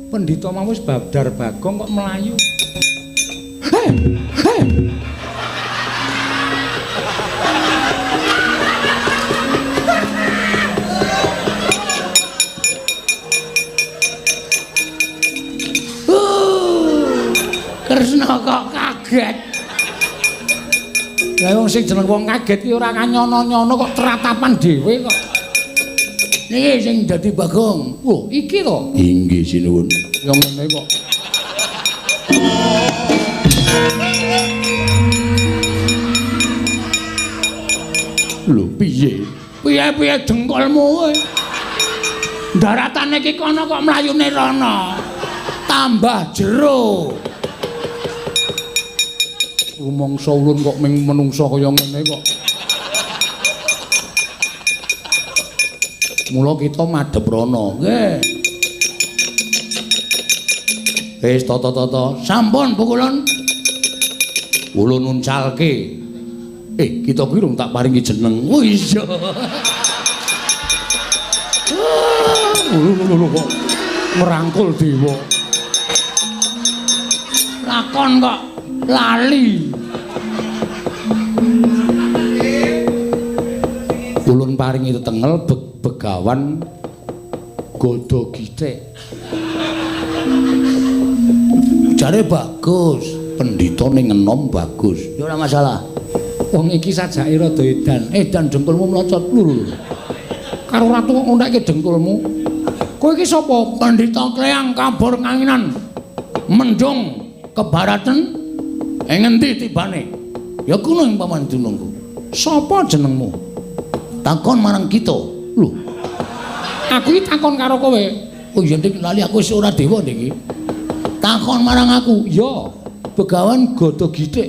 Pendhita mau wis babdar Bagong kok mlayu. Hei! Hei! Kresna kok kaget. Lah wong sing jeneng wong kaget ki ora kanyono-nyono kok tratapan dhewe kok. Niki sing dadi Bagong. Lho, iki to? Inggih sinuwun. Ya ngene kok. Lho, piye? Piye-piye dengkulmu kowe? Daratane iki kono kok mlayune rono. Tambah jero. Rumangsa ulun kok ming menungsa kaya ngene kok. Mula kita madhep rono. Nggih. Wis tata-tata. Sampun pukulun. Ulun uncalke. Kita kuwi rung tak paringi jeneng. Oh iya. Lho kok ngrangkul dewa. Lakon kok lali. Ulun paringi tetengel Begawan Gada Githik. Jare bagus, pendhita ning enom bagus. Ya ora masalah. Wong iki sajake rada edan. Edan dengkulmu mlocot lho. Karo ratu kok ngontekke dengkulmu. Kowe iki sapa? Pendhita Kleyang kabur kanginan. Mendung kebaratan ing ngendi tibane? Ya kuno ing paman dunungku. Sapa jenengmu? Takon marang kita. Lho. Aku iki takon karo kowe. Oh iya ndik lali aku wis ora dewa niki. Takon marang aku. Ya, Begawan Gada Githik.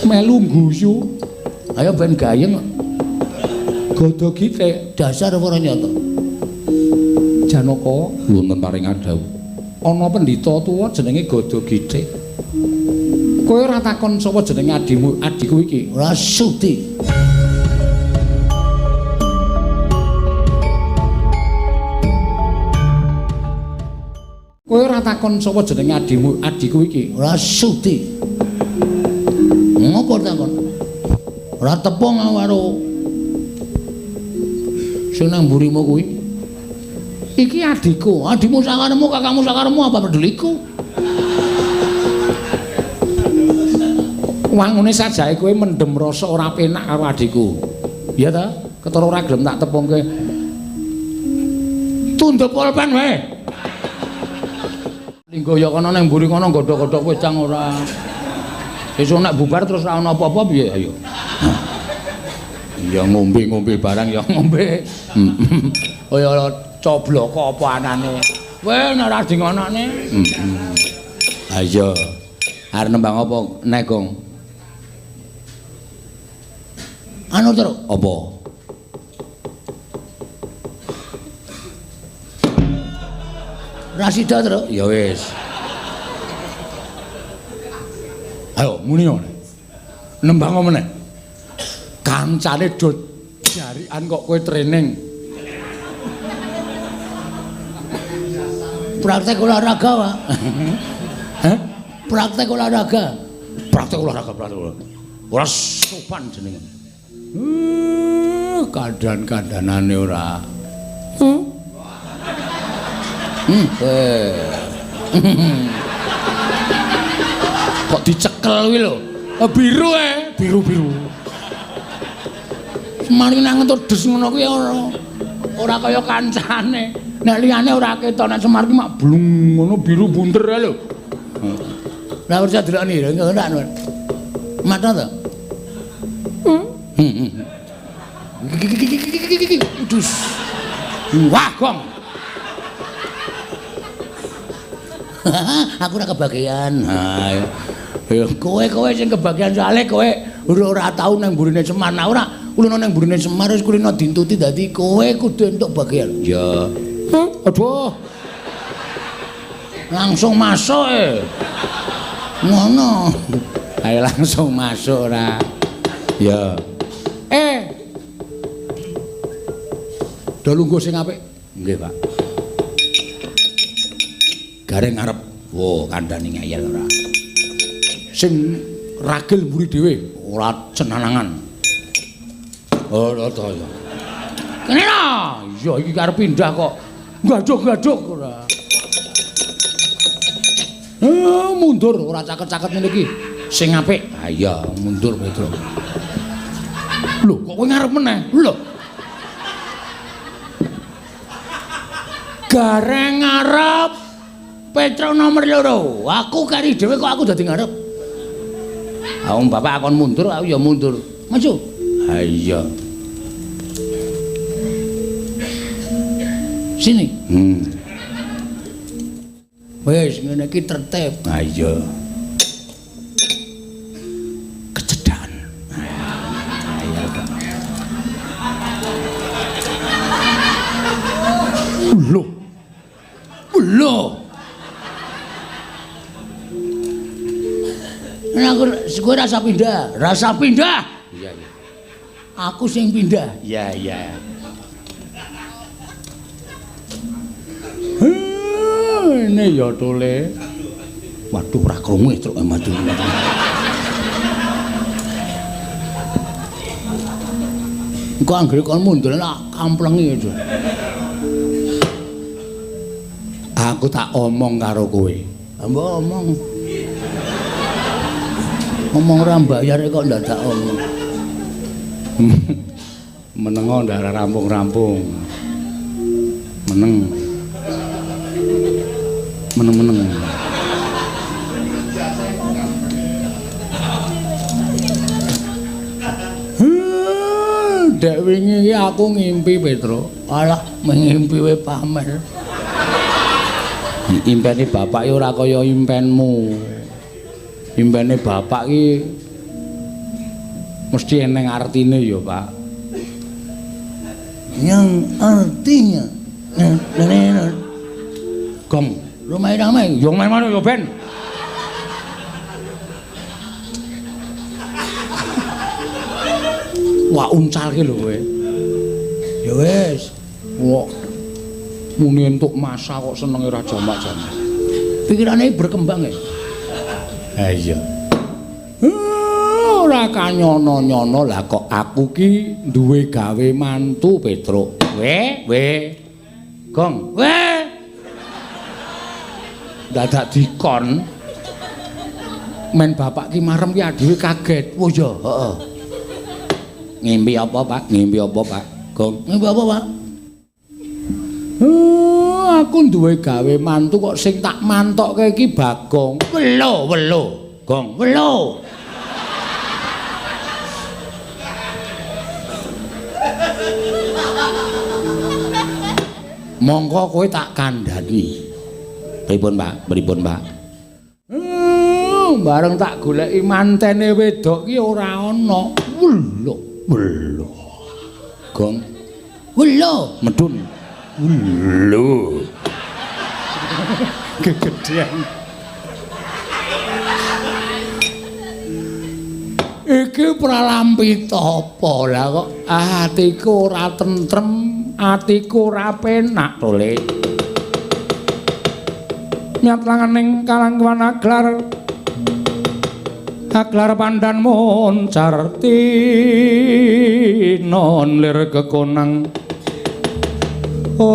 Melu guyu. Ayo ben gayeng. Gada Githik dasar ora nyata. Janaka wonten paring adhawuh. Ana pendhita tuwa jenenge Gada Githik. Kowe ora takon sapa jenenge adhimu, adhiku iki? Ora sudi. Kowe ora takon sapa jenenge adhimu, adhiku iki? Ora sudi. Ngopo takon? Ora tepung karo sing nang mburimu kuwi. Iki adhiku, adhimu sakaremu, kakangmu sakaremu apa peduliku? Wangune sajake kowe mendem rasa ora penak karo adhiku. Iya ta? Ketara ora gelem tak tepungke. Tunduk pulpen wae. Linggo ya kono nang mburi kono godhog-godhog wedang ora. Sesuk nek bubar terus ora ana apa-apa piye ayo. Ya ngombe-ngombe barang ya ngombe. Oh ya cobloko apa anane. Kowe nek ora di ngonokne. Ha iya. Arep nembang apa nek, Gong? Anu terus apa? Rasida terus. Ya wis. Ayo muni ngene. Nembang meneh. Kancane do jarikan kok kowe training. Praktek olahraga, Pak. Hah? Praktek olahraga. Praktek olahraga, praktek olahraga. Ora sopan jenenge. Kandhan-kandhanane ora. Kok dicekel kuwi lho. Biru biru-biru. Semari nang entuk des ngono kuwi ora kaya kancane. Nek liyane ora ketok, nek Semar ki mak blung ngono biru bunter ae lho. Lah ora delokne ora ora. Mata to? Dus. Wah, Gong. Aku ora kebagian. Ha. Kowe-kowe sing kebagian soalé kowe ora tau nang mburine Semar. Nah ora kulino nang mburine Semar wis kulino dintuti dadi kowe kudu entuk bagian. Ya. Aduh. Langsung masuk e. Ngono. Ayo langsung masuk ora. Ya. Do lungguh sing apik. Nggih, Pak. Gareng ngarep. Wo, kandhane ngeyel ora. Sing ragil mburi dhewe, ora cenanangan. Oh, to ya. Kene lho. Iya, iki arep pindah kok. Gaduk-gaduk ora. Mundur ora caket-caket ngene iki. Sing apik. Ha iya, mundur Petro. Lho, kok kowe ngarep meneh? Lho. Gareng ngarep Petro nomor 2. Aku kari dhewe kok aku dadi ngarep. Ha wong bapak akon mundur, aku ya mundur. Maju. Ha iya. Sini. Wis ngene iki tertib. Ha iya. Kecedhakan. Ha iya. Lho. Lho. Nah, aku kowe rasa pindah, rasa pindah. Iya, iya. Aku sing pindah. Iya, iya. Ini ya tole. Waduh, ora krungu truk maju. Engko anggere kon mundur tak kamplengi aja. Aku tak omong karo kowe. Mbok omong. Ngomong ora mbayar kok ndadak omong. Menengo ndak rampung-rampung. Meneng. Meneng-meneng. Dek wingi iki aku ngimpi Petro. Alah, ngimpi we pamer. Impene bapak iki ora kaya impenmu. Impene bapak iki mesti eneng artine ya, Pak. Yang artinya gong ramai-ramai, yo main-main yo ben. Wah, uncalke lho kowe. Ya wis. Wah. Muni entuk masa kok senenge ora jamak-jamak. Pikirane berkembang ya. Ha iya. Ora kanyono-nyono lah kok aku ki duwe gawe mantu Petruk. We, we. Gong, we. Dadak dikon. Men bapak ki marem ki adewe kaget. Wah ya, heeh. Ngimpi apa, Pak? Ngimpi apa, Pak? Gong, ngimpi apa, Pak? Aku duwe gawe mantu kok sing tak mantokke iki Bagong. Welo, welo. Gong, welo. Mongko kowe tak kandhani. Pripun, Pak? Pripun, Pak? Bareng tak goleki mantene wedok ki ora ana. Welo, welo. Gong. Welo, medun. Welo. Kegedean. Iki pralampita apa lah kok atiku ora tentrem, atiku ora penak tole. Nyat langaning kalangwan aglar. Aglar pandan moncar tinon lir kekonang. Ong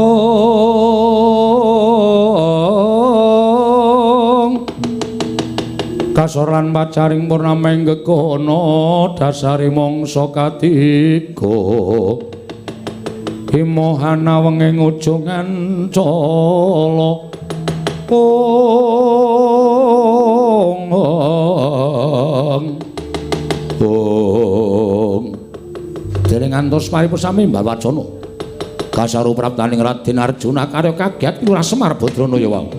kasor lan pacaring purnama ing gegono dasare mangsa katiga himohana wenging ujung ancala. Ong ong ong dereng ngantos paripusami Mbah Wacana kasaru praptaning Raden Arjuna karya kagiat Lurah Semar Badrana ya wau.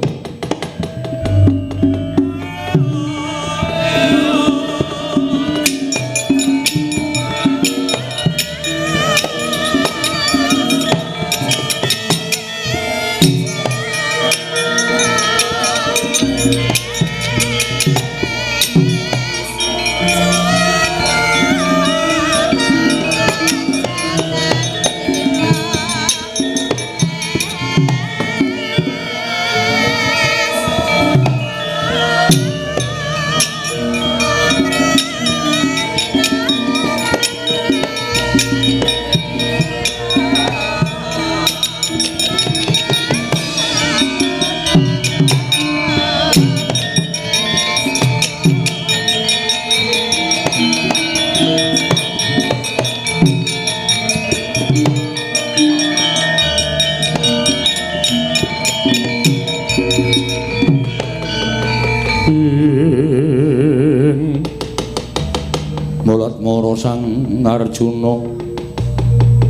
Bathara Sang Arjuna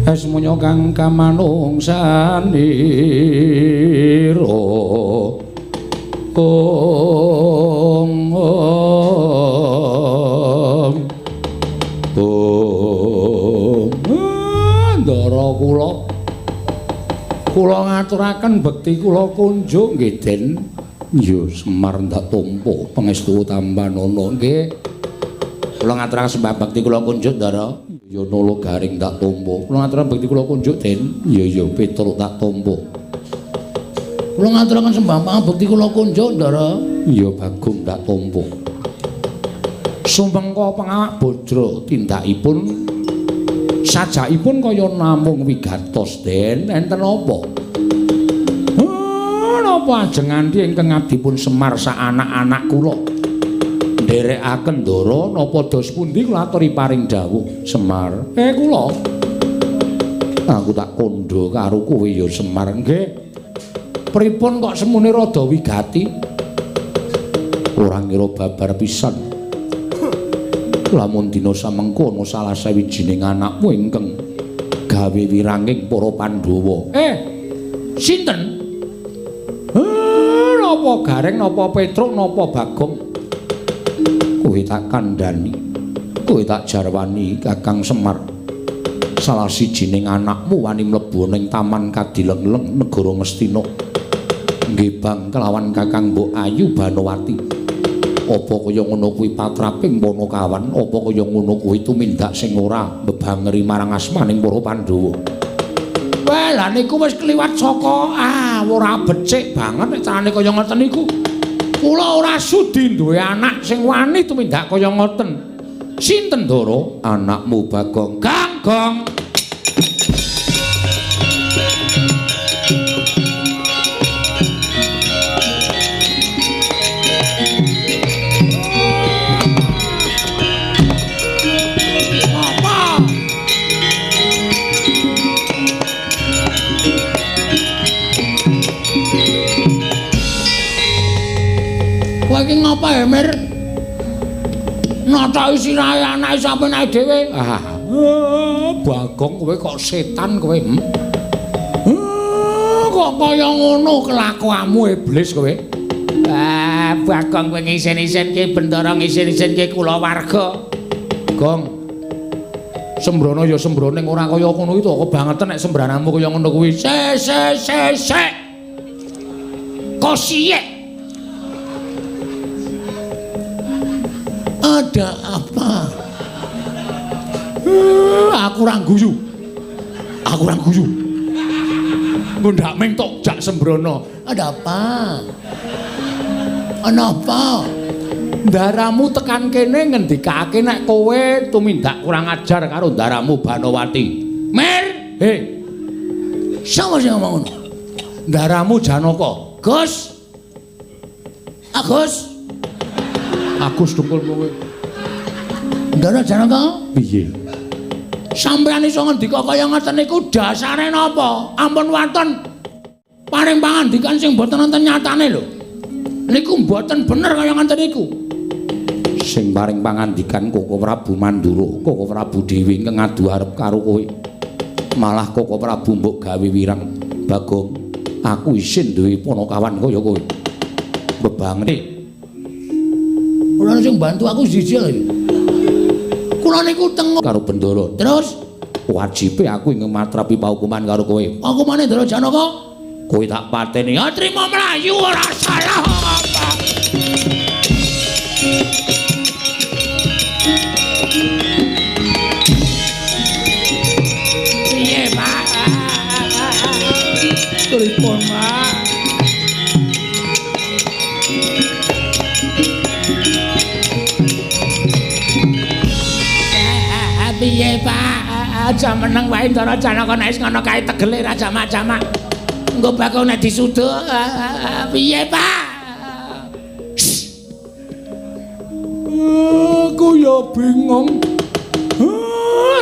esmunya kang kamanungsanira. Ong ong ong ndara kula kula ngaturaken bekti kula kunjuk nggih Den. Ya Semar ndak tampa pangestu tampanana nggih. Kula ngaturaken sembah bekti kula kunjuk ndara. Ya Nala Garing tak tampa. Kula ngaturaken bekti kula kunjuk Den. Ya ya Petruk tak tampa. Kula ngaturaken sembah pangabekti kula kunjuk ndara. Ya Bagong tak tampa. Sumengko pangawak bajra tindakipun sajakipun kaya namung wigatos Den. Enten apa? Napa ajeng nganti ingkang abdipun Semar sak anak-anak kula nderekaken ndara napa dos pundi kula aturi paring dawuh Semar. Kula aku tak kandha karo kowe ya Semar. Nggih. Pripun kok semune rada wigati? Ora ngira babar pisan. Lamun dina samengko ana salah sawijining anakmu ingkang gawe wiranging para Pandhawa. Sinten? Napa Gareng, napa Petruk, napa Bagong? Kowe tak kandhani, kowe tak jarwani Kakang Semar. Salah sijining anakmu wani mlebu ning Taman Kadilengleng negara Ngastina. Nggih bang kelawan Kakang Mbok Ayu Banowati. Apa kaya ngono kuwi patraping Panakawan? Apa kaya ngono kuwi tumindak sing ora mbebangeri marang asmaning para Pandhawa? Wah, lha niku wis kliwat saka ora becik banget nek carane kaya ngoten niku. Kula ora sudi duwe anak sing wani tumindak kaya ngoten. Sinten Ndara? Anakmu Bagong. Ganggong. Kowe iki ngapa ya, Mir? Natoki sirahe anake sampeyan dhewe. Bagong kowe kok setan kowe. Kok kaya ngono kelakuanmu iblis kowe. Bagong kowe ngisen-isenke Bendara ngisen-isenke kulawarga. Gong. Sembrono ya sembrono ning ora kaya ngono iki to, kebangetan nek sembranamu kaya ngono kuwi. Se se se se. Kosiyek. Ada apa? Aku ora guyu. Aku ora guyu. Ngundhak ming tok jak sembrono. Ada apa? Ana apa? Ndaramu tekan kene ngendikake nek kowe tumindak kurang ajar karo ndaramu Banowati. Mir, he. Sapa sing ngomong ngono? Ndaramu Janaka. Gus. Agus. Agus dengkul kowe. Ndara Janaka? Piye? Sampeyan iso ngendika kaya ngoten niku dasare napa? Ampun wonten paring pangandikan sing mboten wonten nyatane lho. Niku mboten bener kaya ngoten niku. Sing paring pangandikan Koko Prabu Mandura, Koko Prabu Dewi ingkang ngadu arep karo kowe. Malah Koko Prabu mbok gawe wirang. Bagong, aku isin duwe panakawan kaya kowe. Bebangene. Ora sing bantu aku siji lho. Kula niku tengok karo Bendara. Terus wajibe aku ingkang matrapi paukuman karo kowe. Hukumane Ndara Janaka? Kowe tak pateni. Ya trimo mlayu ora salah apa. Piye, Pak? Pripun, Pak? Piye, Pak? Aja meneng wae Ndara Janaka nek wis ngono kae tegele ra jamak-jamak. Engko bakal nek disuduk. Piye, Pak? Aku ya bingung.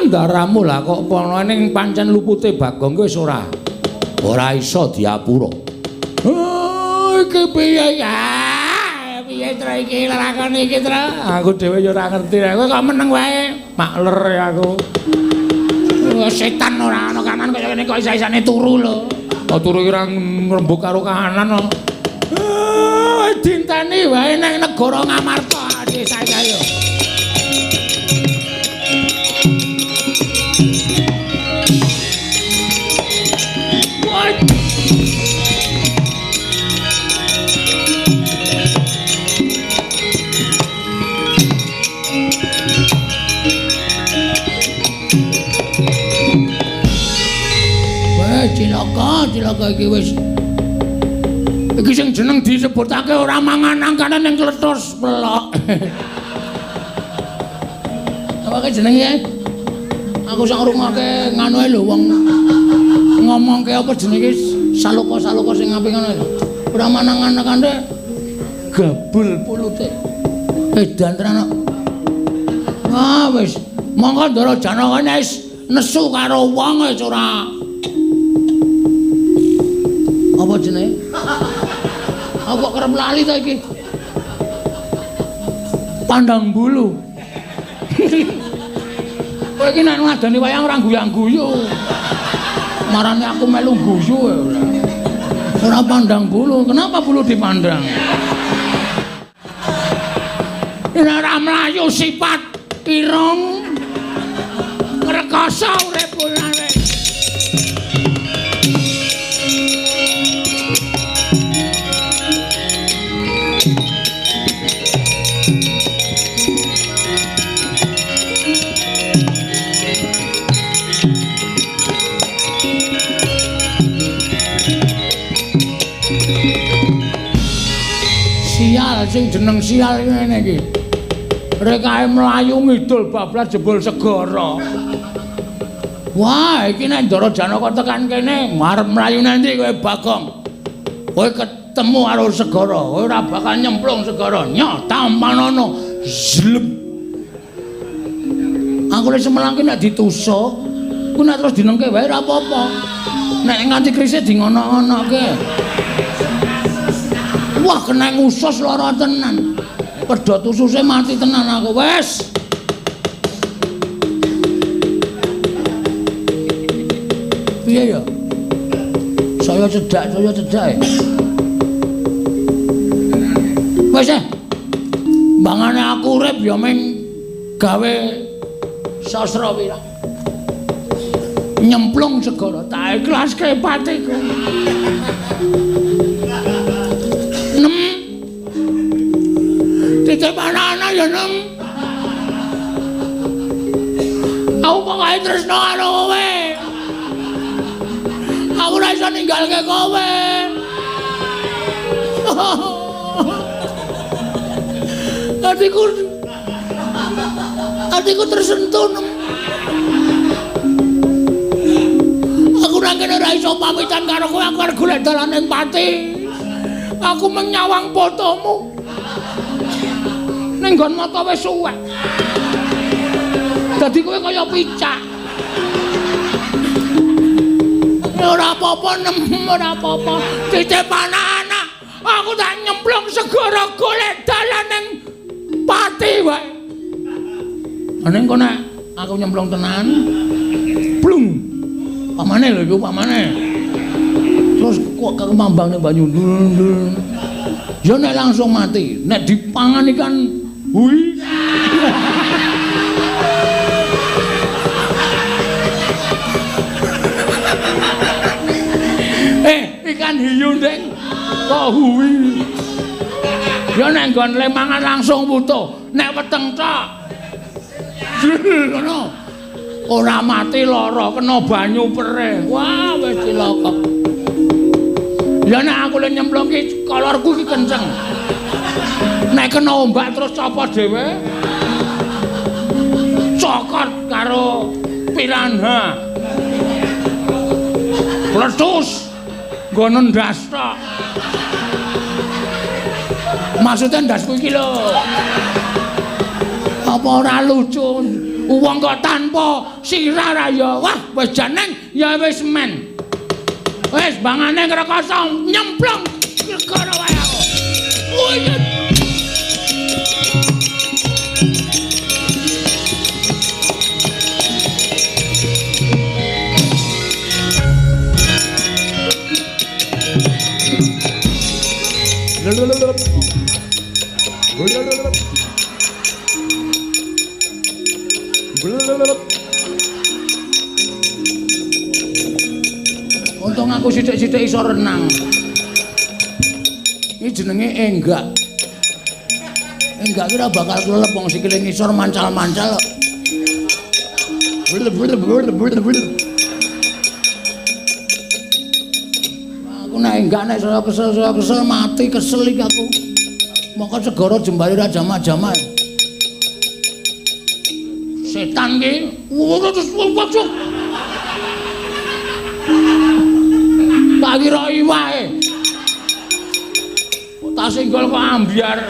Ndaramu lah kok ana ning pancen lupute Bagong wis ora. Ora iso diapura. Iki piye ya? Piye tra iki lakon iki tra? Aku dhewe ya ora ngerti. Kowe kok meneng wae. Makler ya aku. Setan ora ana kanan kaya ngene kok isa-isane turu lho. Oh turu ora ngrembug karo kahanan kok. Dinteni wae nang negara Ngamarta desa-desa. Wah, cilaka, cilaka iki wis. Iki sing jeneng disebutake ora mangan angkane ning kletus pelok. Apa ke jenenge? Aku sak ngrungokke nganu ae lho wong ngomongke apa jenenge saloka-saloka sing apik ngono lho. Ora manangan kandhe gabul pulute. Edan tenan kok. Wah wis, mongko Ndara Janaka wis nesu karo wong wis ora. Apa jenenge? Aku kok kerep lali ta iki. Pandang bulu. Kowe iki nek ngadani wayang ora guyang-guyu. Marane aku melu guyu ora. Ora pandang bulu. Kenapa bulu dipandang? Nek ora mlayu sifat irung ngrekoso urip ora. Sial sing jeneng sial ngene iki. Rekae mlayu ngidul bablas jebul segara. Wah, iki nek Ndara Janaka tekan kene arep mlayu nanti kowe Bagong. Kowe ketemu karo segara, kowe ora bakal nyemplung segara. Nyoh tampanono. Zlem. Aku lek semelang ki nek ditusuk, ku nek terus dinengke wae ora apa-apa. Nek nganti krise di ngono-ngonoke. Wah, kena usus lara tenan. Pedhot ususe mati tenan aku. Wes. Piye ya? Saya cedak ya. Wes eh. Mbangane aku urip ya ming gawe sastra wirang. Nyemplung segara tak ikhlaske patiku. Titip anak-anak ya Nem. Aku pokoke tresno karo kowe. Aku ora iso ninggalke kowe. Atiku tersentuh Nem. Aku nang kene ora iso pamitan karo kowe, aku arep golek dalan ning pati. Aku menyawang fotomu. Ning nggon mata wis suwek. Dadi kowe kaya picak. Ora apa-apa Nem, ora apa-apa. Titip anak-anak, aku tak nyemplung segara golek dalan ning pati wae. Ning kono aku nyemplung tenan. Blung. Pamane lho iku pamane. Terus kok kemambang ning banyu. Ya nek langsung mati, nek dipangan ikan hui. Ikan hiu ndeng kok hui. Ya nek nggon le mangan langsung wutuh, nek weteng tok. Ngono. Ora mati lara, kena banyu perih. Wah, wis cilaka. Ya nek aku le nyemplung ki kolorku ki kenceng. Nek kena ombak terus copot dhewe. Cokot karo piranha. Pletus nggo ndas tok. Maksudnya ndasku iki lho. Apa ora lucu? Wong kok tanpa sirah ra ya. Wah, wis jeneng ya wis men. Wis bangane ngrekoso nyemplung segara wae aku. Uyut. Untung aku sithik-sithik iso renang. Iki jenenge enggak. Enggak kira bakal klelep wong sikile ngisor mancal-mancal. Blub blub blub blub. Aku nek enggak nek saya kesel mati kesel iki aku. Mongko segara jembare ra jamak-jamak. Setan ki. Tak kira iwake. Tak singgol kok ambyar.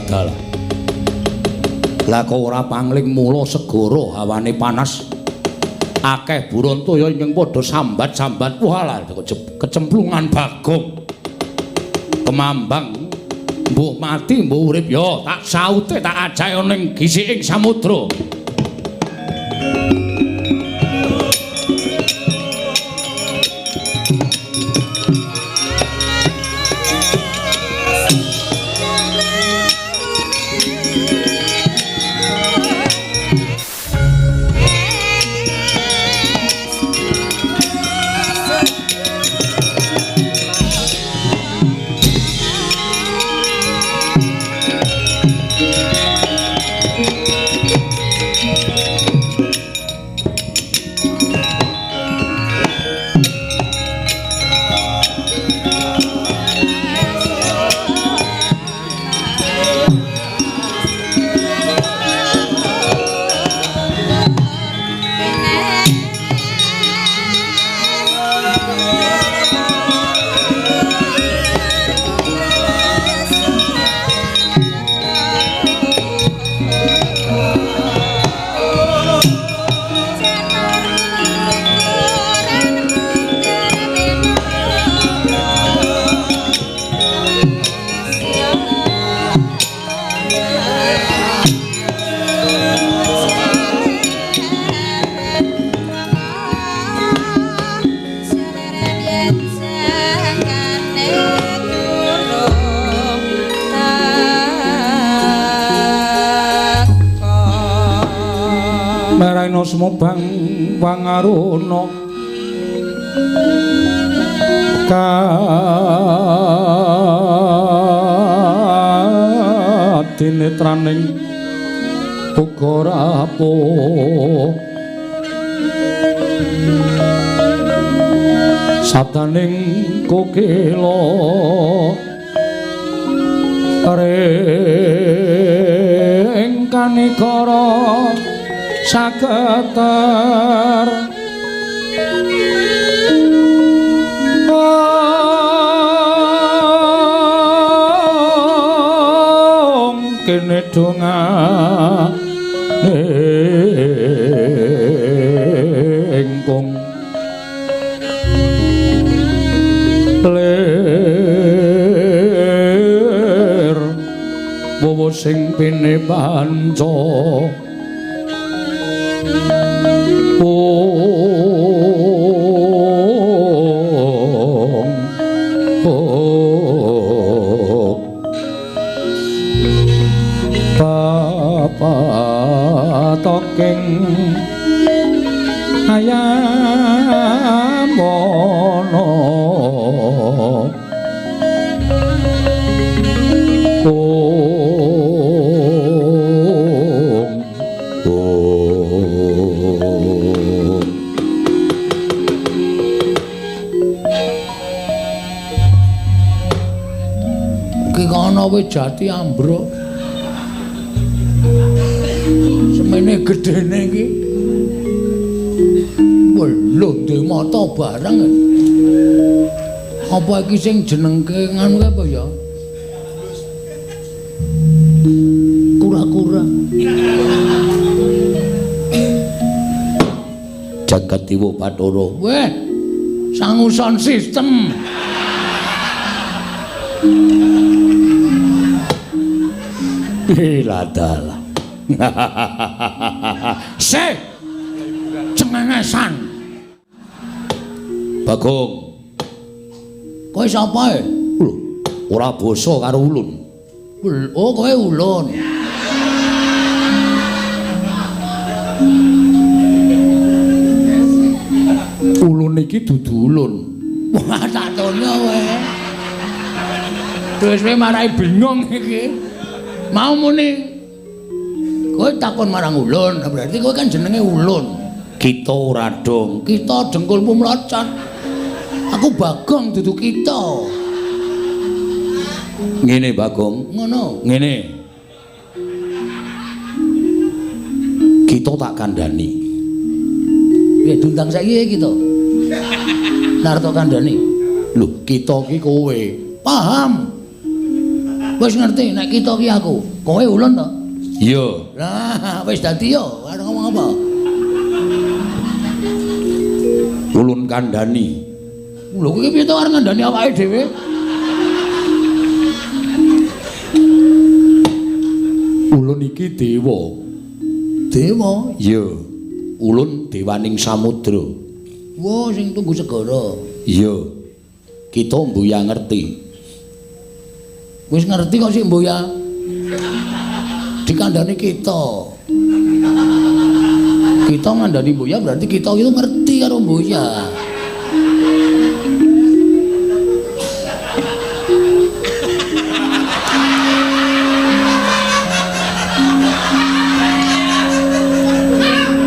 Dalah. Lah kok ora pangling mula segara hawane panas. Akeh burontaya ingkang padha sambat-sambat. Walah kecemplungan Bagong. Kemambang mbuh mati mbuh urip ya tak saute tak ajae ning gisiking samudra. Sumobang wangaruna kadinetraning uga rapuh sabdaning kokila ring kanikara saketer ong kene dongane ingkung lir wowo sing pine panca patoking ayam ana Ki ana wit jati ambruk. Semene gedene iki. Lho ndek mata bareng. Apa iki sing jenengke nganu apa ya? Kura-kura. Jagat Dewa Bathara. Weh, sangu sound system. Ladalah. Sih. Cengengesan. Bagong. Kowe sapa e? Lho, ora basa karo ulun. Oh, kowe ulun. Ulun iki dudu ulun. Wah, tak tono kowe. Terus kowe marai bingung iki. Mau muni kowe takon marang ulun, berarti kowe kan jenenge ulun. Kita ora dong, kita dengkulmu mlocot. Aku Bagong dudu kita. Ngene Bagong, ngono. Ngene. Kita tak kandhani. Piye diundang saiki kita? Narto kandhani. Lho, kita ki kowe. Paham. Wis ngerti nek kita ki aku. Kowe ulun to? Iya. Lah, wis dadi yo, arep ngomong apa? Ulun kandhani. Lho kowe piye to arep ngandhani awake dhewe? Ulun iki dewa. Dewa? Iya. Ulun dewaning samudra. Wah, sing tunggu segara. Iya. Kita mbuya ngerti. Wis ngerti kok sik mbuya. Dikandhani kita. Kita ngandhani mbuya berarti kita itu ngerti karo mbuya.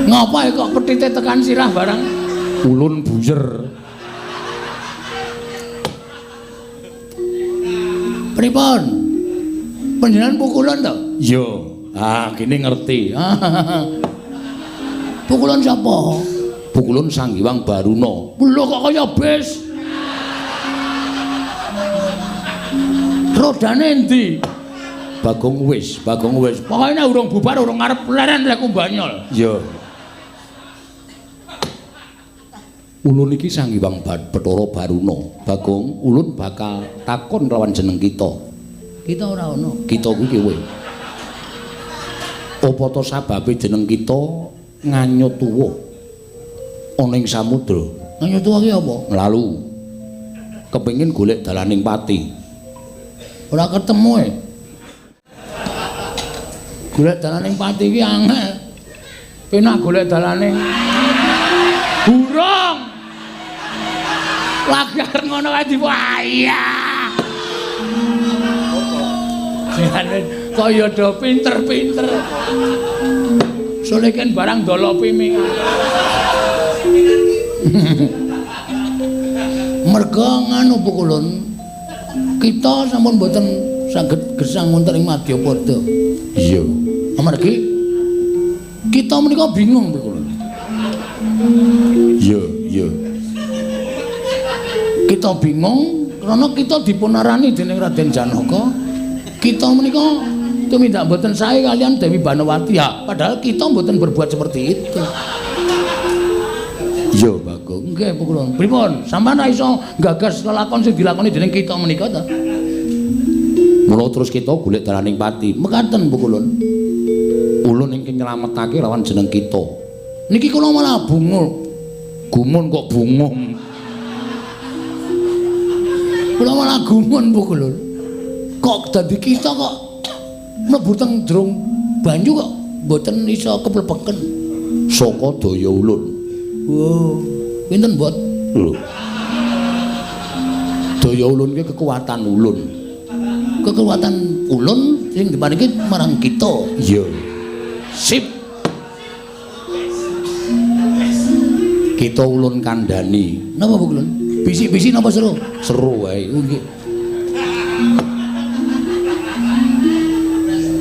Ngapa kok petite tekan sirah barang? Ulun buyer. Pripun? Panjenengan pukulan to? Iya. Ah, kene ngerti. Pukulan sapa? Pukulan Sang Hyang Baruna. Lho kok kaya bis? Rodane endi? Bagong wis, Bagong wis. Pokoke nek urung bubar urung arep leren lek kumbanyol. Iya. Ulun iki Sang Hyang Bathara Baruna. Bagong, ulun bakal takon lawan jeneng kita. Kita ora ana. Kita kuwi kowe. Apa to sababe jeneng kita nganyut tuwa ana ing samudra? Nganyut tuwa ki apa? Lalu kepengin golek dalaning pati. Ora ketemu e. Golek dalaning pati ki angel. Penak golek dalaning burung. Lagi arep ngono kae diwayah. Jane kaya do pinter-pinter. Soleken barang dolopi mi. Merga nganu pukulun kita sampun mboten saged gesang wonten ing Madyapada. Iya. Amargi kita menika bingung pukulun. Iya, iya. Kita bingung karena kita dipunarani dening Raden Janaka. Kita menika tumindak mboten sae kalian Dewi Banowati. Ya, padahal kita mboten berbuat seperti itu. Iya, Bagong. Nggih, pukulun. Pripun? Sampeyan ra iso nggagas lelakon sing dilakoni dening kita menika ta? Mula terus kita golek dalaning pati. Mekaten pukulun. Ulun ingkang nyelametake lawan jeneng kita. Niki kula malah bungung. Gumun kok bungung. Kula malah gumun pukulun. Kok dadi kita kok mlebu teng jero banyu kok mboten iso keplebeken. Saka daya ulun. Oh, pinten mbot? Lho. Daya ulun ki kekuatan ulun. Kekuatan ulun sing diparingi marang kita. Iya. Sip. Kita ulun kandhani. Napa pukulun? Bisik-bisik napa seru? Seru wae. Nggih.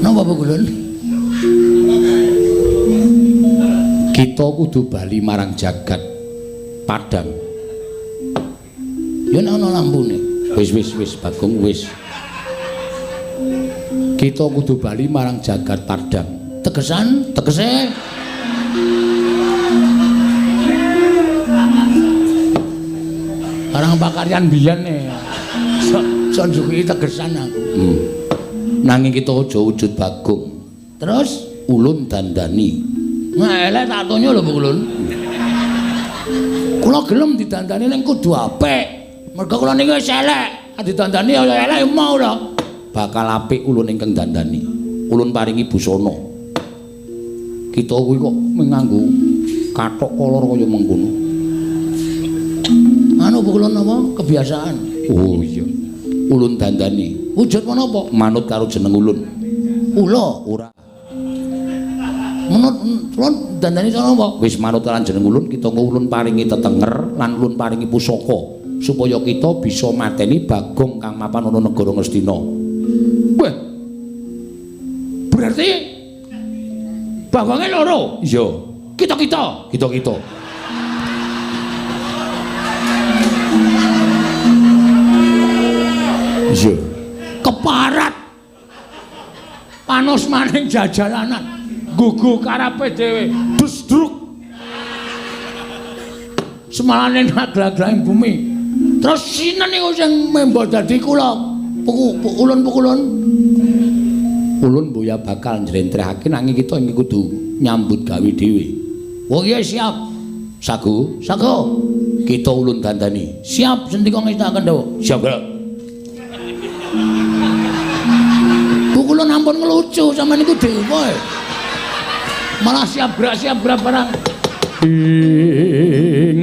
Napa pukulun? Kita kudu bali marang jagat padang. Ya nek ana lampune. Wis wis wis Bagong wis. Kita kudu bali marang jagat padang. Tegesan, tegese barang pakaryan biyen e. Sok njuki tegesan aku. Nanging kita aja wujud Bagong. Terus ulun dandani. Nah, elek tak tonyo lho Ulun. Kula gelem didandani ning kudu apik. Mergo kula niki wis elek. Didandani ya elek mau lho. Bakal apik ulun ingkang dandani. Ulun paringi busana. Kita kuwi kok nganggo kathok kolor kaya mengkono. Anu kula napa kebiasaan. Oh iya. Ulun dandani. Wujud menapa? Manut karo jeneng ulun. Ula ora. Menut ulun dandani cara apa? Wis manut lan jeneng ulun, kita ulun paringi tetenger lan ulun paringi pusaka supaya kita bisa mateni Bagong kang mapan ana negara Ngastina. Wah. Berarti Bagonge loro? Iya. Kita-kita, kita-kita. Iya. Keparat. Panos maning jajalanan. Gugu karepe dhewe. Desdruk. Semalane naglag-glahing bumi. Terus sinten niku sing membo dadi kula? Ulun-pukulun. Ulun boya bakal njlentrehake nanging kita iki kudu nyambut gawe dhewe. Oh iya siap. Sago, sago. Kita ulun dandani. Siap sendika ngestakaken dawuh. Siap, Gerak. Pukulun ampun ngelucu sampean niku dewa. Malah siap gerak barang. Ing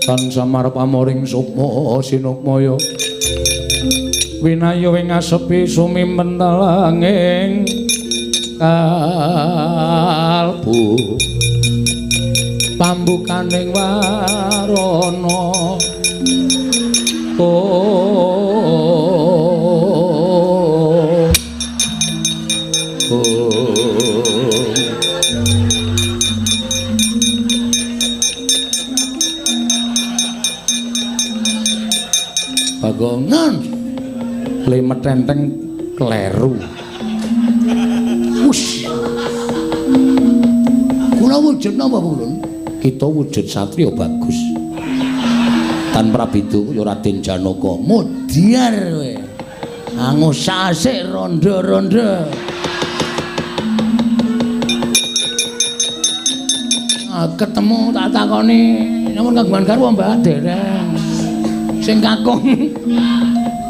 tan samar pamoring sukma sinukmaya. Winayo ing asepi sumimentelanging kalbu pambukaning warana. Oh, oh. Bagongan le metenteng kleru. Wus. Kula wujud napa Ulun? Kita wujud satriya bagus. Tan Prabedu ya Raden Janaka. Mudyar kowe. Angus asik rondo-rondo. Ketemu tak takoni, nyuwun kagungan garwa Mbah dereng. Sing kakung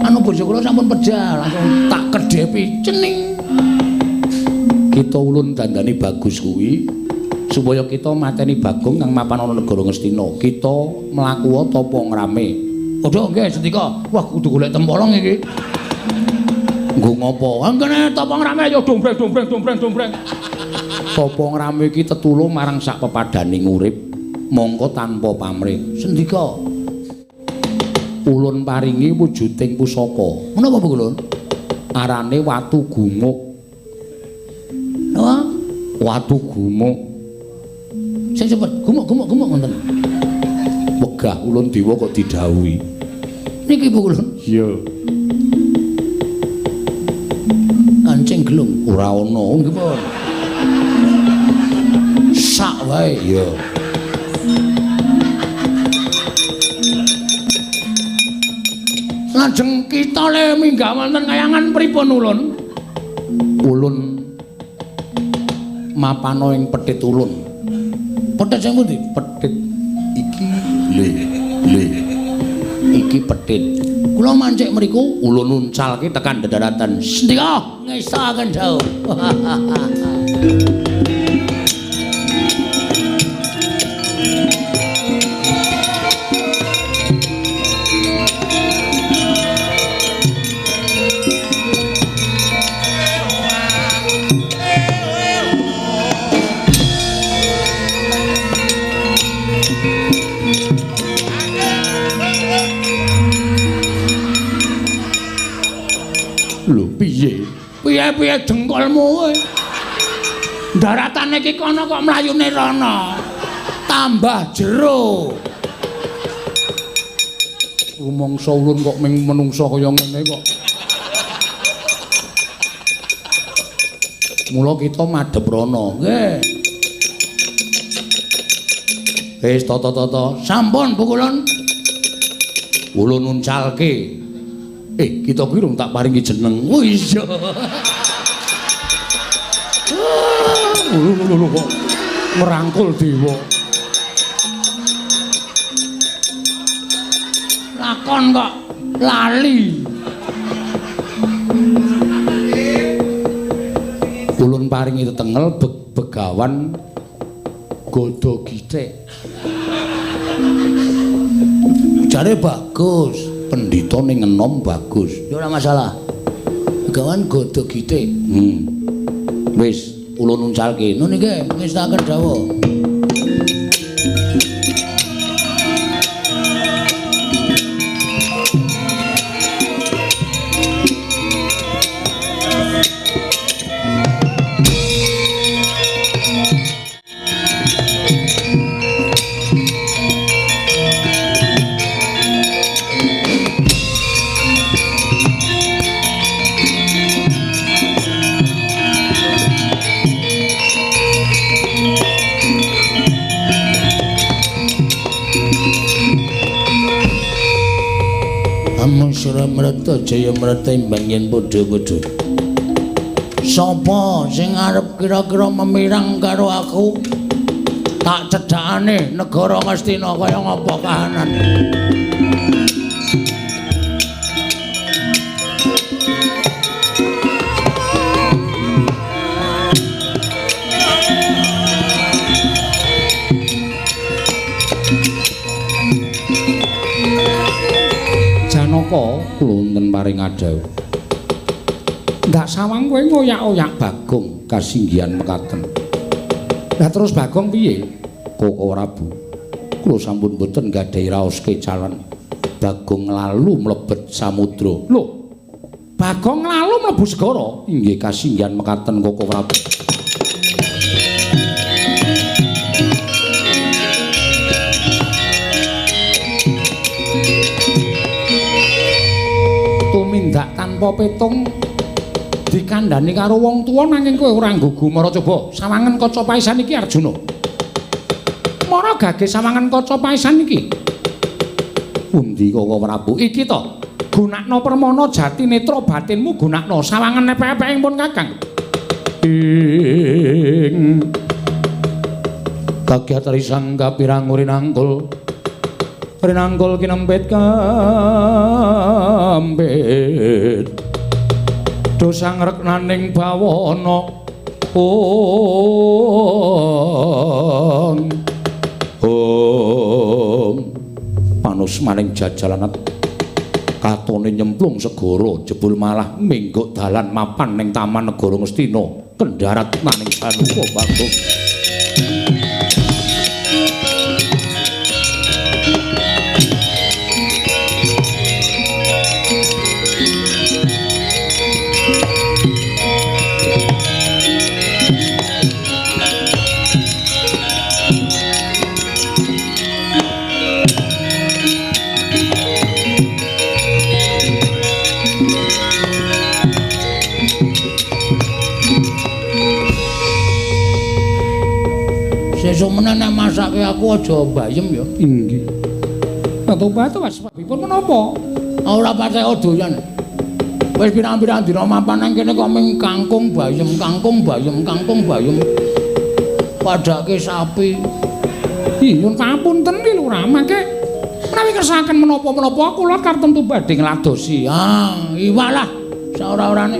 anu bojo kula sampun pejah, langsung tak kedhepi cening. Kita ulun dandani bagus kuwi supaya kita mateni Bagong kang mapan ana negara Ngastina. Kita mlaku tapa ngrame. Padha nggih sendika. Wah kudu golek tempolong iki. Nggo ngopo? Angkene tapa ngrame ya dombreng dombreng dombreng dombreng. Tapa ngrame iki tetulung marang sak pepadaning urip mongko tanpa pamrih. Sendika. Ulun paringi wujuding pusaka. Menapa Bu Ulun? Arane watu gumuk. Napa? Watu gumuk. Sing cepet gumuk-gumuk-gumuk ngoten. Wegah ulun dewa kok didhawuhi. Niki Bu Ulun. Iya. Kancing gelung ora ana nggih pun. Sak wae. Iya. Lajeng kita le minggah wonten kayangan pripun ulun? Ulun mapana ing petit ulun. Petit sing pundi? Petit iki le le. Iki petit. Kula mancik mriku ulun uncalke tekan dedaratan. Sendika ngesaken dawuh. Lho piye? Piye-piye dengkulmu kowe? Daratane iki kono kok mlayune rono. Tambah jero. Rumangsa ulun kok ming menungsa kaya ngene kok. Mula kita madhep rono. Nggih. Wis tata-tata. Sampun Bu Kulun. Ulun uncalke. Kita kuwi rung tak paringi jeneng. Oh iya. Lho kok ngrangkul dewa. Lakon kok lali. Ulun paringi tetengel Begawan Godo Githik. Jare bagus, pendhita ning enom bagus. Ya ora masalah. Begawan Godo Githik. Wis ulun uncalke. Nun iki wis tak dawuh. Mreta jaya mreta imbang yen padha-padha. Sapa sing arep kira-kira memirang karo aku? Tak cedhakane negara Ngastina kaya ngapa kahanan. Janaka kula wonten paring adhawuh. Ndak sawang kowe ngoyak-oyak Bagong kasinggihan mekaten. Lah terus Bagong piye? Koko Prabu, kula sampun boten gadhahi raos kecalan. Bagong lalu mlebet samudra. Lho, Bagong lalu mlebu segara? Inggih kasinggihan mekaten Koko Prabu. Tumindak tanpa petung dikandhani karo wong tuwa nanging kowe ora nggugu mara coba sawangen kaca paisan iki Arjuna. Mara gage sawangen kaca paisan iki. Pundi Koko Prabu? Iki to. Gunakno permana jati netra batinmu gunakno sawangen epek-epek pun Kakang. Ing kagiat risang kapirang rinangkul rinangkul kinempit kambit dosa ngreknaning bawana ong ong panus maning jajalan katone nyemplung segara jebul malah mingguk dalan mapan ning taman negara Ngastina kendharat maning Janaka Bagong. Sesuk meneh nek masake aku aja bayem ya. Inggih. Batu-batu Mas, sebabipun menapa? Ora patek doyan. Wis pirang-pirang dina mapan nang kene kok ming kangkung bayem, kangkung bayem, kangkung bayem. Padake sapi. Ih, nyuwun pamunten iki lho Rama mangke menawi kersakaken menapa-menapa kula kartemtu badhe ngladosi. Ah, iwak lah saora-orane.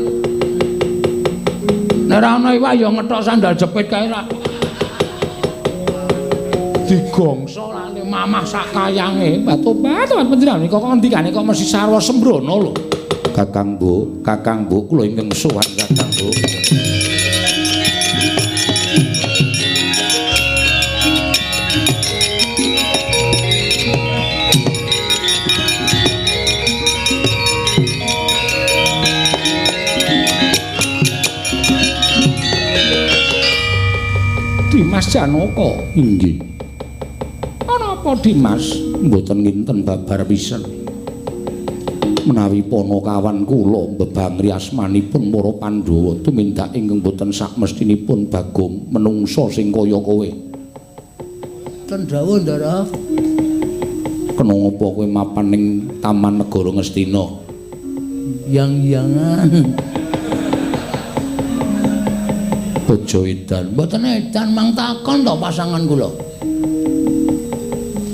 Nek ora ana iwak ya ngethok sandal jepit kae ra. Digongso lane mamah sak kayange batu-batu panjenengan kok ngendikane kok mesti sarwa sembrono lho. Kakang Bu, Kakang Bu kula ingkang sowan Kakang Bu. Dimas Janaka. Inggih. Apa Dimas? Mboten nginten babar pisan. Menawi panakawan kula mbebangri asmanipun para Pandhawa tumindak ingkang boten sakmestinipun Bagong menungsa sing kaya kowe. Ten dawuh, Ndara. Kena ngapa kowe mapan ning Taman Negara Ngastina? Yang-yangan. Bojo edan. Mboten edan mang takon to pasangan kula.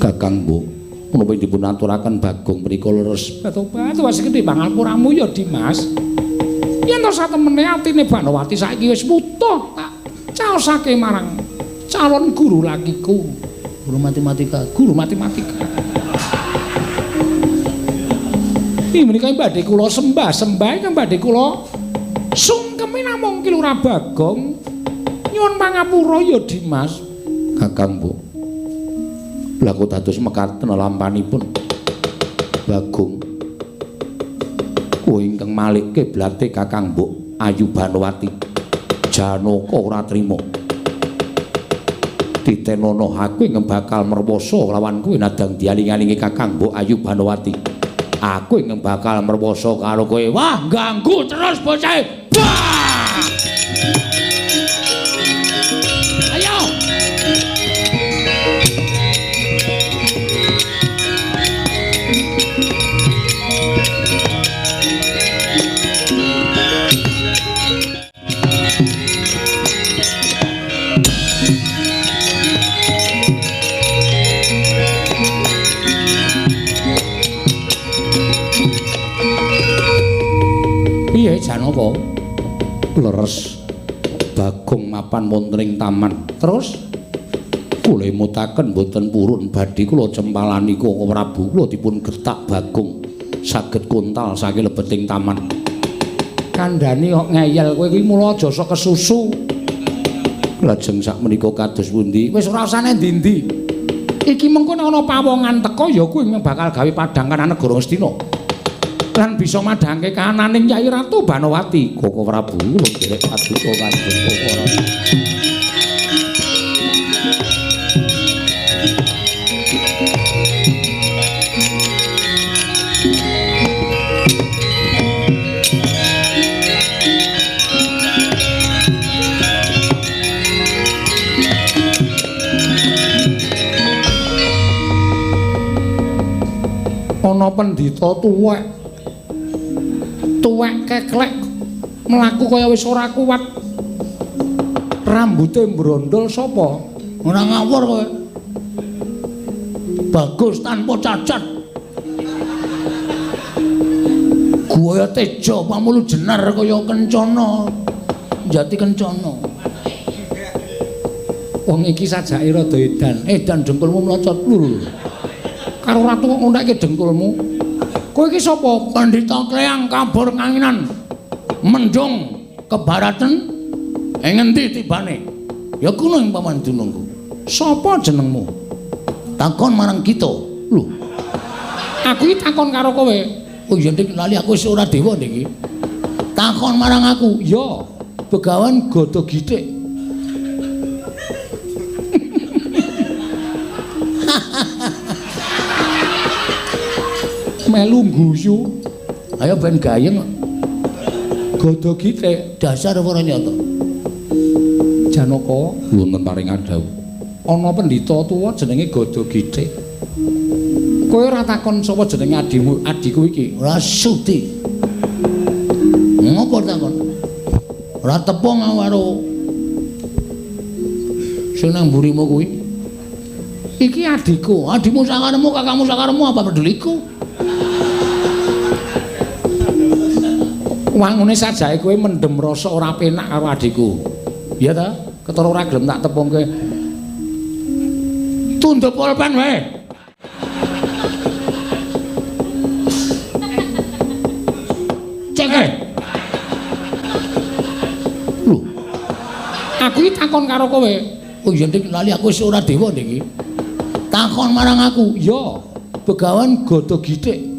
Kakang Mbok, menapa dipun aturaken Bagong mriku leres? Tobat wis gedhe pangapuramu ya Dimas. Yen to satemene atine Banowati saiki wis wutuh tak caosake marang calon guru lakiku, guru matematika, guru matematika. Iki menika badhe kula sembah-sembah ingkang badhe kula sungkemi namung Ki Lurah Bagong. Nyuwun pangapura ya Dimas. Kakang Mbok, lha kok dados mekaten lampanipun Bagong. Kowe ingkang malik kiblate Kakang Mbok Ayu Banowati. Janaka ora trima. Titenono aku ingkang bakal merwoso lawan kowe nadang dialing-alingi Kakang Mbok Ayu Banowati. Aku ingkang bakal merwoso karo kowe. Wah, ganggu terus bocah. Wah! Ayo. Piye Janaka? Leres Bagong mapan wonten ing taman. Terus kula emutaken mboten purun badhe kula cempalani Koko Prabu kula dipun gertak Bagong saged kontal saking lebeting taman. Kandhane kok ngeyel kowe kuwi mula aja sok kesusu. Lajeng sakmenika kados pundi? Wis ora usah endi-endi. Iki mengko nek ana pawongan teka ya kuwi bakal gawe padhang kanan negara Ngastina. Lan bisa madhangke kananing Kyai Ratu Banowati. Koko Prabu kula nderek paduka Kanjeng Koko Prabu. Ana pendhita tuwek. Tuwek keklek mlaku kaya wis ora kuat. Rambute mbrondol sapa? Ora ngawur kowe. Bagus tanpa cacat. Guaya teja pamulu jenar kaya kencana. Jati kencana. Wong iki sajake rada edan. Edan dengkulmu mlocot lho. Karo ratu kok ngontekke dengkulmu. Kowe iki sapa? Pandhita Kleyang kabur kanginan. Mendung kebaratan ing ngendi tibane? Ya kuno ing paman dunungku. Sapa jenengmu? Takon marang kita. Lho. Aku iki takon karo kowe. Oh iya ndik lali aku wis ora dewa niki. Takon marang aku. Ya, Begawan Gada Githik. Melu guyu. Ayo ben gayeng. Gada Githik dasar ora nyata. Janaka wonten paring adhawuh. Ana pendhita tuwa jenenge Gada Githik. Kowe ora takon sapa jenenge adimu, adhiku iki? Ora sudi. Ngopo takon? Ora tepung karo sing nang mburimu kuwi. Iki adhiku, adimu sakaremu, kakangmu sakaremu apa peduliku? Wangune sajake kowe mendem rasa ora penak karo adhiku. Iya ta? Ketara ora gelem tak tepungke. Tunduk pulpen wae. Cek. Lho. Aku iki takon karo kowe. Oh iya ndik lali aku wis ora dewa niki. Takon marang aku. Ya, Begawan Gada Githik.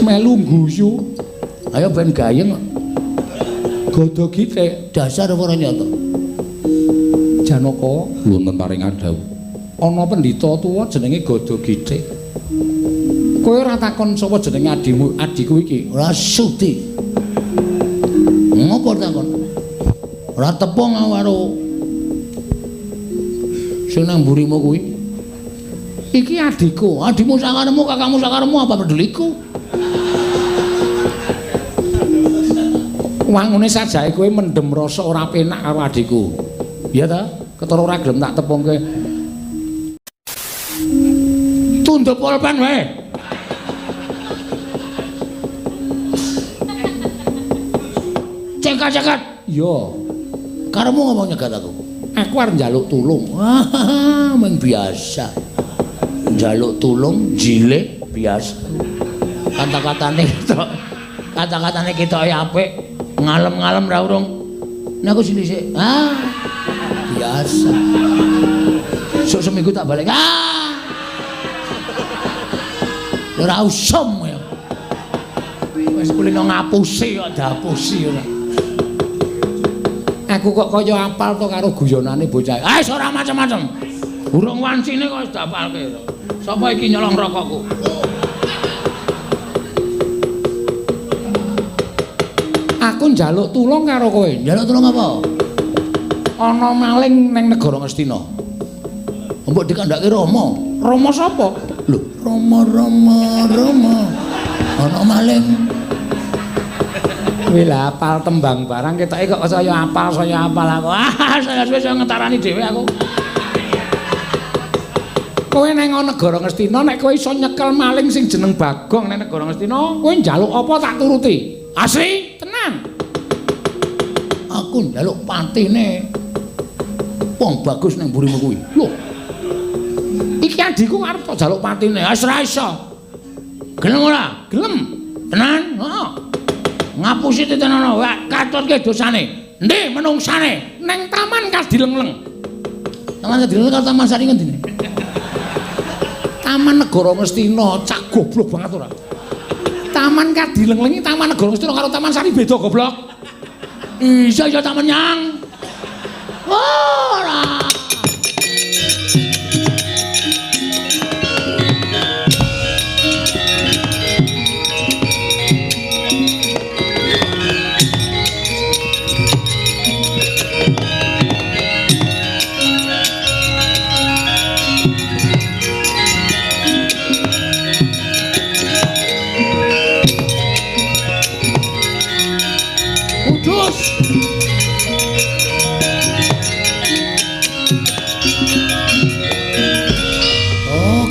Melu guyu. Ayo ben gayeng. Gada Githik dasar ora nyata. Janaka wonten paring adhawuh. Ana pendhita tuwa jenenge Gada Githik. Kowe ora takon sapa jenenge adimu, adhiku iki? Ora sudi. Ngopo takon? Ora tepung karo Sing nang mburimu kuwi. Iki adikku, adikmu sakaremu, kakakmu sakaremu apa peduliku? Wangune sajae kowe mendem rasa ora penak karo adikku. Iya ta? Ketara ora gelem tak tepungke. Tunduk pulpen wae. Cekat-cekat. Iya. Karemu ngomong nyegat aku. Aku arep njaluk tulung. Wah, mung biasa. Njaluk tulung jile biasa. Kata-katane ketok. Kata-katane ketoke apik, ngalem-ngalem ra urung. Nek aku sini sik. Ah. Biasa. Sok seminggu tak balik. Ah. Ora usum ya. Wis kulino ngapusi kok diapusi ora. Aku kok kaya apal to karo guyonane bocah. Ah, wis ora macem-macem. Urung wancine kok wis diapalke. Sapa iki nyolong rokokku? Aku njaluk tulung karo kowe. Njaluk tulung apa? Ana maling ning negara Ngastina. Mbok dikandhake Rama. Rama sapa? Lho, Rama Rama Rama. Ana maling. Kuwi lah apal tembang barang ketoke kok saya apal aku. Ah, saya wis ngetarani dhewe aku. Kowe nang negara Ngastina nek kowe iso nyekel maling sing jeneng Bagong nang negara Ngastina, kowe njaluk apa tak turuti. Asli, tenan. Aku njaluk patine wong bagus nang mburimu kuwi. Lho. Iki adikku arep tak jaluk patine. Wis ora iso. Gelem ora? Gelem. Tenan? Heeh. Ngapusi titenono, wae katutke dosane. Endi menungsane? Neng Taman Kadilengleng. Taman Kadilengleng karo Taman Sari ngendi? Taman Negara Ngastina, cak goblok banget ora. Taman Kadilengleng iki Taman Negara Ngastina karo Taman Sari beda goblok. Iya iya taman nyang. Ora.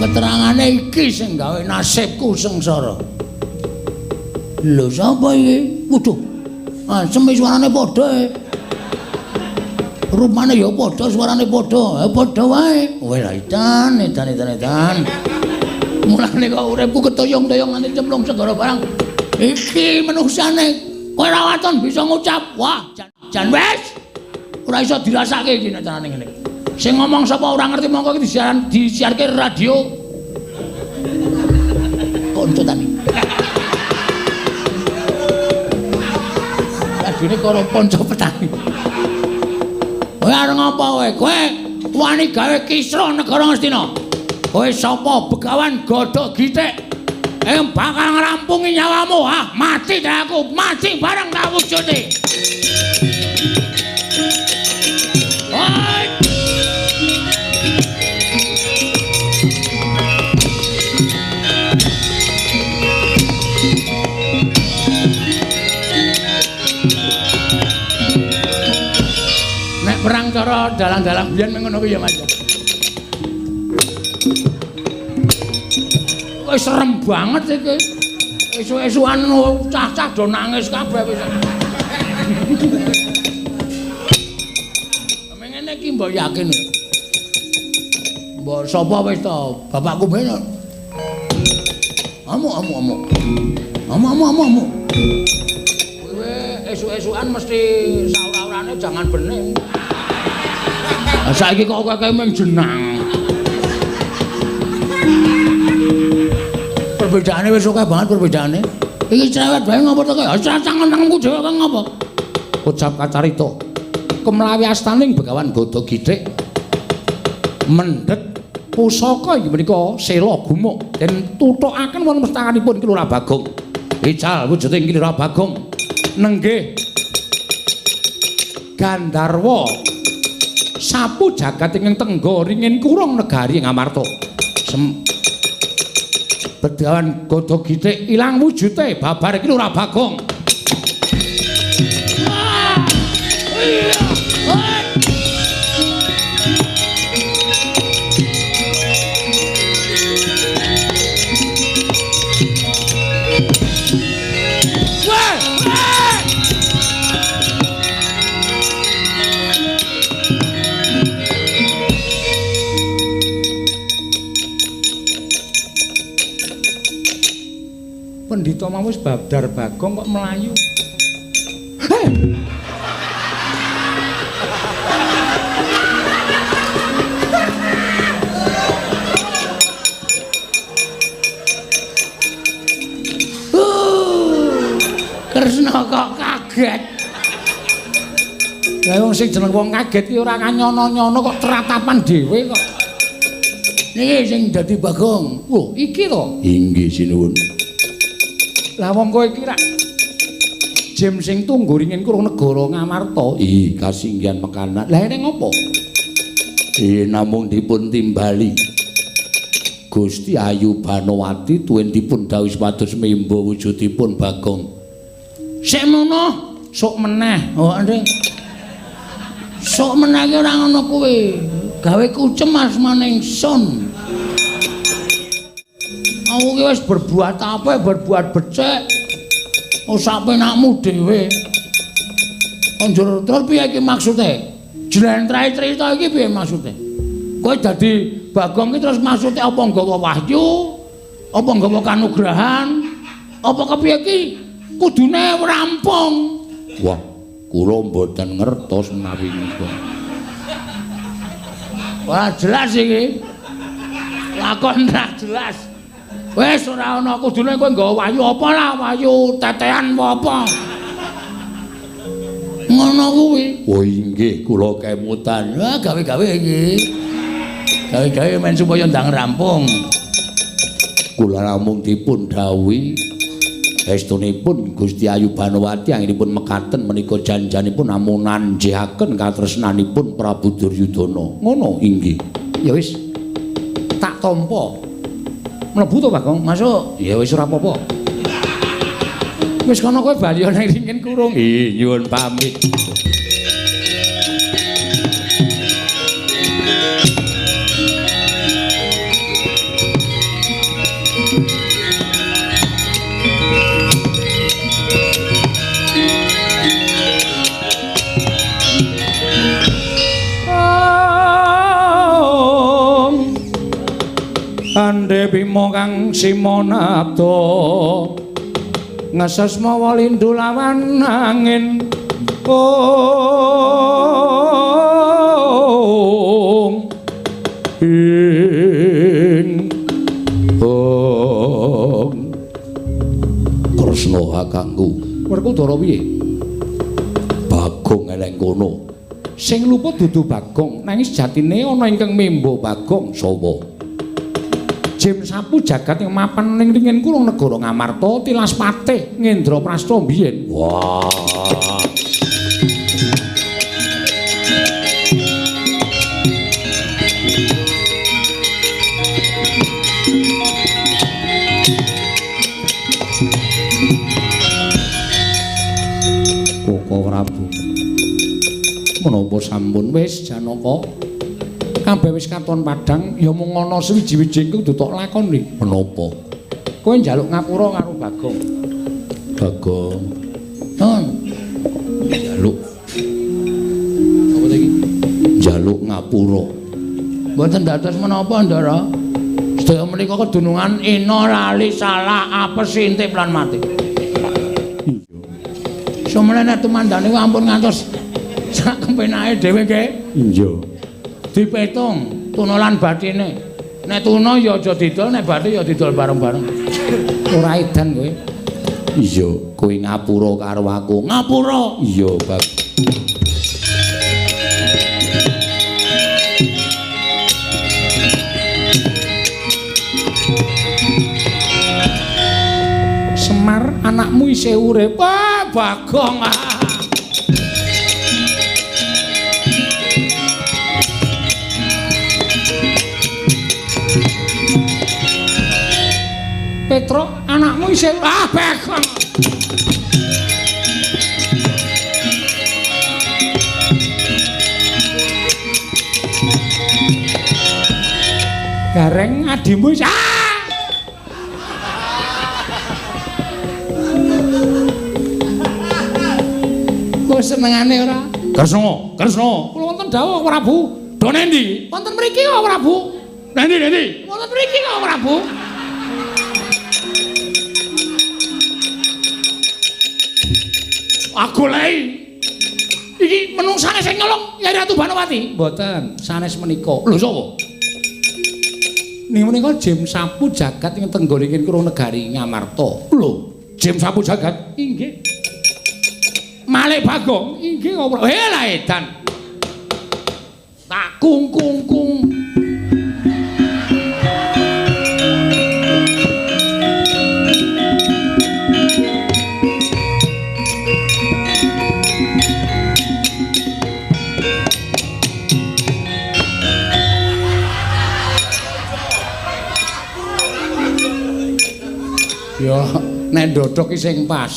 Keterangane iki sing gawe nasibku sengsara. Lho sapa iki? Waduh. Asem suarane padha e. Rupane ya padha, suarane padha. Padha wae. Weh lah edan, edan, edan, edan. Mulane kok uripku ketoyong-toyong nganti cemplung segara barang. Iki menungsane kowe ora waton bisa ngucap. Wah, jan wis. Ora iso dirasake iki nek carane ngene. Sing ngomong sapa ora ngerti mongko iki disiaran disiarke radio. Kanca tani. Radione karo kanca petani. Kowe arep ngapa kowe? Kowe wani gawe kisruh negara Ngastina. Kowe sapa Begawan Godhog Githik? Yang bakal ngrampungi nyawamu. Ah, mati ta aku, mati bareng tak wujudi. Oi! Nek perang cara dalang-dalang biyen ngono kuwi ya Mas. Wis serem banget iki. Esuk-esukan cah-cah do nangis kabeh wis. Ngene iki mbok yakin. Mbok sapa wis to? Bapakku ben. Amuk amuk amuk. Amuk amuk amuk amuk. Kowe esuk-esukan mesti saura-urane jangan bening. Lah saiki kok kowe mung jenang. Perbedaane wis akeh banget perbedaane. Iki cerewet bae ngopo to kowe? Tangan-tanganku dhewe kok ngopo? Ucap kacarita. Kemlawi astaning Begawan Godhog Githik mendhet pusaka inggih menika sela gumuk den tuthukaken wonten pestanganipun Ki Lurah Bagong. Ical wujuding Ki Lurah Bagong nenggih Gandharwa Sapu jagat ingkang tengga ringin kurung negari Ngamarta. Begawan Gada Githik ilang wujute babar iki Lurah Bagong. Pendhita mau wis babdar Bagong kok melayu. Hei! Kresna kok kaget. Lah wong sing jeneng wong kaget ki ora kanyono-nyono kok tratapan dhewe kok. Niki sing dadi Bagong. Lho, iki to? Inggih sinuwun. Lah wong kowe iki rak Jim sing tunggu ringin kurung negara Ngamarta. Ih, kasinggihan mekanan. Lah ning ngopo? Ih, namung dipun timbali. Gusti Ayu Banowati tuwin dipun dawuhi supados membo wujudipun Bagong. Sik mono, sok meneh. Oh, ndek. Sok meneh ki ora ngono kuwi. Gawe kucem asmane ingsun. Aku ki wis berbuat apa, berbuat becik. Sak penakmu dhewe. Njur terus piye iki maksude? Jlentrahe crita iki piye maksude? Kowe dadi Bagong ki terus maksude apa nggawa wahyu? Apa nggawa kanugrahan? Apa kepiye iki? Kudune rampung. Wah, kula mboten ngertos menawi niku. Wah, jelas iki. Lakon ra jelas. Wis ora ana kudune kowe nggawa wahyu apa lah, wahyu tetean apa. Ngono kuwi. Oh inggih, kula kemutan. Wah, gawe-gawe iki. Gawe-gawe men supaya ndang rampung. Kula namung dipun dawuhi estunipun Gusti Ayu Banowati anggenipun mekaten menika janjanipun namung nanjihaken katresnanipun Prabu Duryudana. Ngono inggih. Ya wis. Tak tampa. Mlebu to Bagong? Masuk. Ya wis ora apa-apa. Wis kono kowe bali nang ringin kurung. Ih, nyuwun pamit. Ande Bima kang simonabda ngeses mawa lindu lawan angin. Ong ing ong Kresna kakangku. Werkudara piye? Bagong eleng kono. Sing luput dudu Bagong, nanging sejatine ana ingkang membo Bagong. Sapa? Jim sapu jagat ing mapan ning ringin kurung negara Ngamarta tilas patih Ngendraprasta biyen. Wah. Koko Prabu. Menapa sampun wis Janaka? Kabeh wis katon padhang ya mung ana sewiji-wiji ingkang dutok lakoni. Menapa? Kowe njaluk ngapura karo Bagong. Bagong. Nun. Njaluk. Apa ta iki? Njaluk ngapura. Mboten dados menapa, Ndara? Sedaya menika kedunungan ina lali salah apes intip lan mati. Iya. Sumene nek tumandane ampun ngantos sak kepenake dhewe nggih. Iya. Dipetung tuna lan batine. Nek tuna ya aja didol, nek bathi ya didol bareng-bareng. Ora edan kowe. Iya, kowe ngapura karo aku. Ngapura. Iya, Bab. Semar anakmu isih urip. Wah, Bagong. Ah. Petruk anakmu isih ah bekong. Gareng adimu isih ah! Kok senengane ora? Kresna, Kresna. Kula wonten dawuh Prabu. Do nendi? Wonten mriki kok Prabu. Nendi, nendi? Wonten mriki kok Prabu. Aku lei. Iki menungsane sing nyolong Yai Ratu Banowati. Mboten, sanes menika. Lho sapa? Ning menika Jim Sapu Jagat ing tenggone Kuro Negari Ngamarta. Lho, Jim Sapu Jagat? Inggih. Malik Bagong? Inggih kok. Eh lah edan. Tak kung kung kung. Ya, nek ndodhok ki sing pas.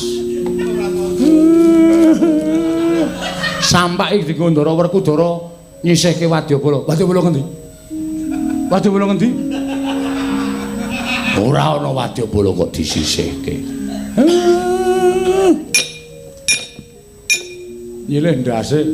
Sampak iki dienggo Ndara Werkudara nyisihke wadyabala. Wadyabala ngendi? Wadyabala ngendi? Ora ana wadyabala kok disisihke. Nyilih ndase.